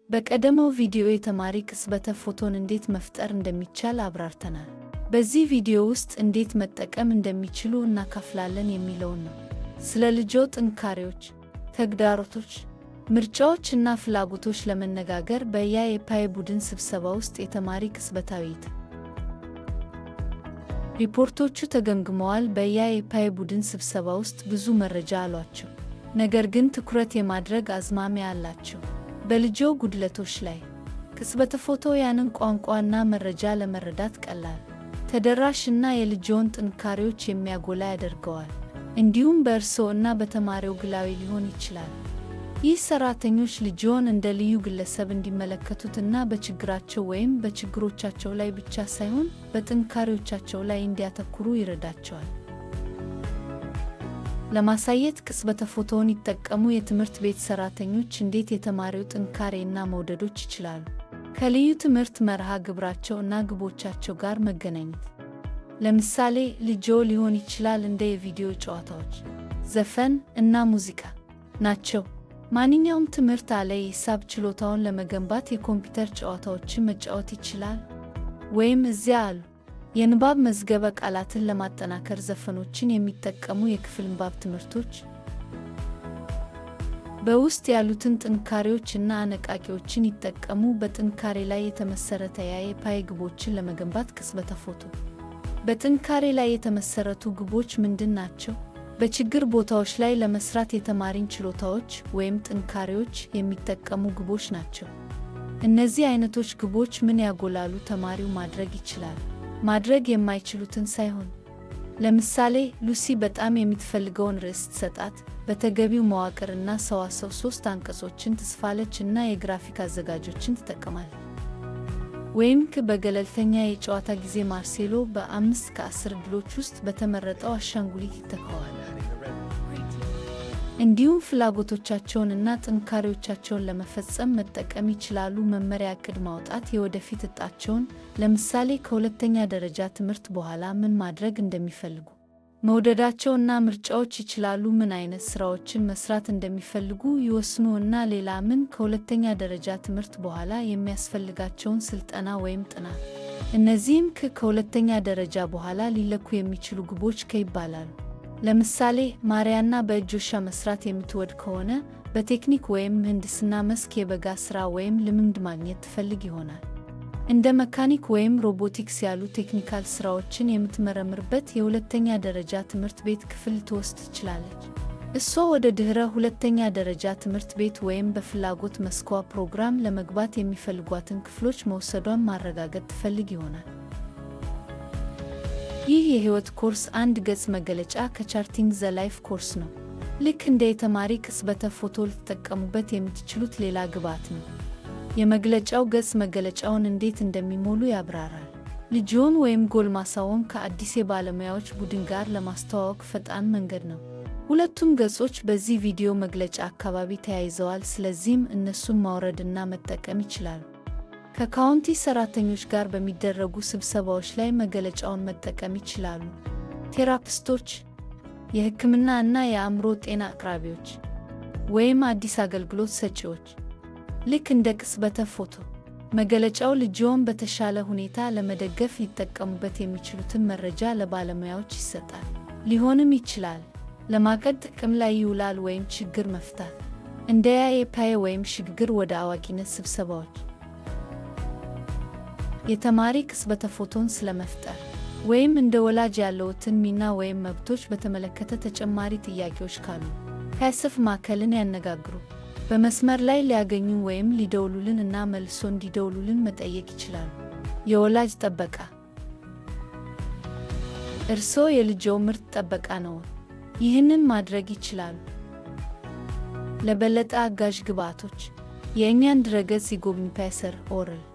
በቀደመው ቪዲዮ የተማሪ ቅጽበተ ፎቶን እንዴት መፍጠር እንደሚቻል አብራርተናል። በዚህ ቪዲዮ ውስጥ እንዴት መጠቀም እንደሚችሉ እናካፍላለን የሚለውን ነው። ስለ ልጅዎ ጥንካሬዎች፣ ተግዳሮቶች፣ ምርጫዎች እና ፍላጎቶች ለመነጋገር በ IEP ቡድን ስብሰባ ውስጥ የተማሪ ቅጽበታዊ ሪፖርቶቹ ተገምግመዋል። በ IEP ቡድን ስብሰባ ውስጥ ብዙ መረጃ አሏቸው፣ ነገር ግን ትኩረት የማድረግ አዝማሚያ አላቸው በልጅዎ ጉድለቶች ላይ። ቅጽበተ ፎቶ ያንን ቋንቋ እና መረጃ ለመረዳት ቀላል፣ ተደራሽ እና የልጅዎን ጥንካሬዎች የሚያጎላ ያደርገዋል። እንዲሁም በእርስዎ እና በተማሪው ግላዊ ሊሆን ይችላል። ይህ ሰራተኞች ልጅዎን እንደ ልዩ ግለሰብ እንዲመለከቱት እና በችግራቸው ወይም በችግሮቻቸው ላይ ብቻ ሳይሆን በጥንካሬዎቻቸው ላይ እንዲያተኩሩ ይረዳቸዋል። ለማሳየት ቅጽበተ ፎቶውን ይጠቀሙ። የትምህርት ቤት ሰራተኞች እንዴት የተማሪው ጥንካሬ እና መውደዶች ይችላሉ ከልዩ ትምህርት መርሃ ግብራቸው እና ግቦቻቸው ጋር መገናኘት። ለምሳሌ፣ ልጅዎ ሊሆን ይችላል እንደ የቪዲዮ ጨዋታዎች፣ ዘፈን እና ሙዚቃ ናቸው። ማንኛውም ትምህርት አለ የሂሳብ ችሎታውን ለመገንባት የኮምፒውተር ጨዋታዎችን መጫወት ይችላል። ወይም እዚያ አሉ የንባብ መዝገበ ቃላትን ለማጠናከር ዘፈኖችን የሚጠቀሙ የክፍል ንባብ ትምህርቶች። በውስጥ ያሉትን ጥንካሬዎች እና አነቃቂዎችን ይጠቀሙ። በጥንካሬ ላይ የተመሰረተ የ IEP ግቦችን ለመገንባት ቅጽበተ ፎቶ። በጥንካሬ ላይ የተመሰረቱ ግቦች ምንድን ናቸው? በችግር ቦታዎች ላይ ለመስራት የተማሪን ችሎታዎች ወይም ጥንካሬዎች የሚጠቀሙ ግቦች ናቸው። እነዚህ አይነቶች ግቦች ምን ያጎላሉ? ተማሪው ማድረግ ይችላል፣ ማድረግ የማይችሉትን ሳይሆን። ለምሳሌ፣ ሉሲ በጣም የምትፈልገውን ርዕስ ስትሰጣት፣ በተገቢው መዋቅር እና ሰዋሰው ሶስት አንቀጾችን ትጽፋለች እና የግራፊክ አዘጋጆችን ትጠቀማለች። ወይም በገለልተኛ የጨዋታ ጊዜ ማርሴሎ በ5 ከ10 ዕድሎች ውስጥ በተመረጠው አሻንጉሊት ይተካዋል። እንዲሁም ፍላጎቶቻቸውን እና ጥንካሬዎቻቸውን ለመፈጸም መጠቀም ይችላሉ። መመሪያ፣ ዕቅድ ማውጣት፣ የወደፊት እጣቸውን፣ ለምሳሌ ከሁለተኛ ደረጃ ትምህርት በኋላ ምን ማድረግ እንደሚፈልጉ፣ መውደዳቸው እና ምርጫዎች ይችላሉ። ምን አይነት ስራዎችን መስራት እንደሚፈልጉ ይወስኑ እና ሌላ ምን ከሁለተኛ ደረጃ ትምህርት በኋላ የሚያስፈልጋቸውን ስልጠና ወይም ጥናት። እነዚህም ከሁለተኛ ደረጃ በኋላ ሊለኩ የሚችሉ ግቦች ይባላሉ። ለምሳሌ፣ ማሪያና በእጅ መስራት የምትወድ ከሆነ፣ በቴክኒክ ወይም ምህንድስና መስክ የበጋ ሥራ ወይም ልምድ ማግኘት ትፈልግ ይሆናል። እንደ መካኒክ ወይም ሮቦቲክስ ያሉ ቴክኒካል ሥራዎችን የምትመረምርበት የሁለተኛ ደረጃ ትምህርት ቤት ክፍል ልትወስድ ትችላለች። እሷ ወደ ድህረ ሁለተኛ ደረጃ ትምህርት ቤት ወይም በፍላጎት መስኳ ፕሮግራም ለመግባት የሚፈልጓትን ክፍሎች መውሰዷን ማረጋገጥ ትፈልግ ይሆናል። ይህ የሕይወት ኮርስ አንድ ገጽ መገለጫ ከ Charting the Life course ነው። ልክ እንደ የተማሪ ቅጽበተ ፎቶ ልትጠቀሙበት የምትችሉት ሌላ ግብዓት ነው። የመግለጫው ገጽ መገለጫውን እንዴት እንደሚሞሉ ያብራራል። ልጅዎን ወይም ጎልማሳውን ከአዲስ የባለሙያዎች ቡድን ጋር ለማስተዋወቅ ፈጣን መንገድ ነው። ሁለቱም ገጾች በዚህ ቪዲዮ መግለጫ አካባቢ ተያይዘዋል፣ ስለዚህም እነሱን ማውረድና መጠቀም ይችላሉ። ከካውንቲ ሰራተኞች ጋር በሚደረጉ ስብሰባዎች ላይ መገለጫውን መጠቀም ይችላሉ። ቴራፒስቶች፣ የሕክምና እና የአእምሮ ጤና አቅራቢዎች ወይም አዲስ አገልግሎት ሰጪዎች። ልክ እንደ ቅጽበተ ፎቶ፣ መገለጫው ልጅዎን በተሻለ ሁኔታ ለመደገፍ ሊጠቀሙበት የሚችሉትን መረጃ ለባለሙያዎች ይሰጣል። ሊሆንም ይችላል ለማቀድ ጥቅም ላይ ይውላል ወይም ችግር መፍታት፣ እንደ IEP ወይም ሽግግር ወደ አዋቂነት ስብሰባዎች። የተማሪ ቅጽበተ ፎቶን ስለመፍጠር ወይም እንደ ወላጅ ያለዎትን ሚና ወይም መብቶች በተመለከተ ተጨማሪ ጥያቄዎች ካሉ፣ PACF ማዕከልን ያነጋግሩ። በመስመር ላይ ሊያገኙን ወይም ሊደውሉልን እና መልሶ እንዲደውሉልን መጠየቅ ይችላሉ። የወላጅ ጠበቃ። እርስዎ የልጅዎ ምርጥ ጠበቃ ነዎት። ይህንን ማድረግ ይችላሉ። ለበለጠ አጋዥ ግብዓቶች የእኛን ድረገጽ ይጎብኙ። PACER org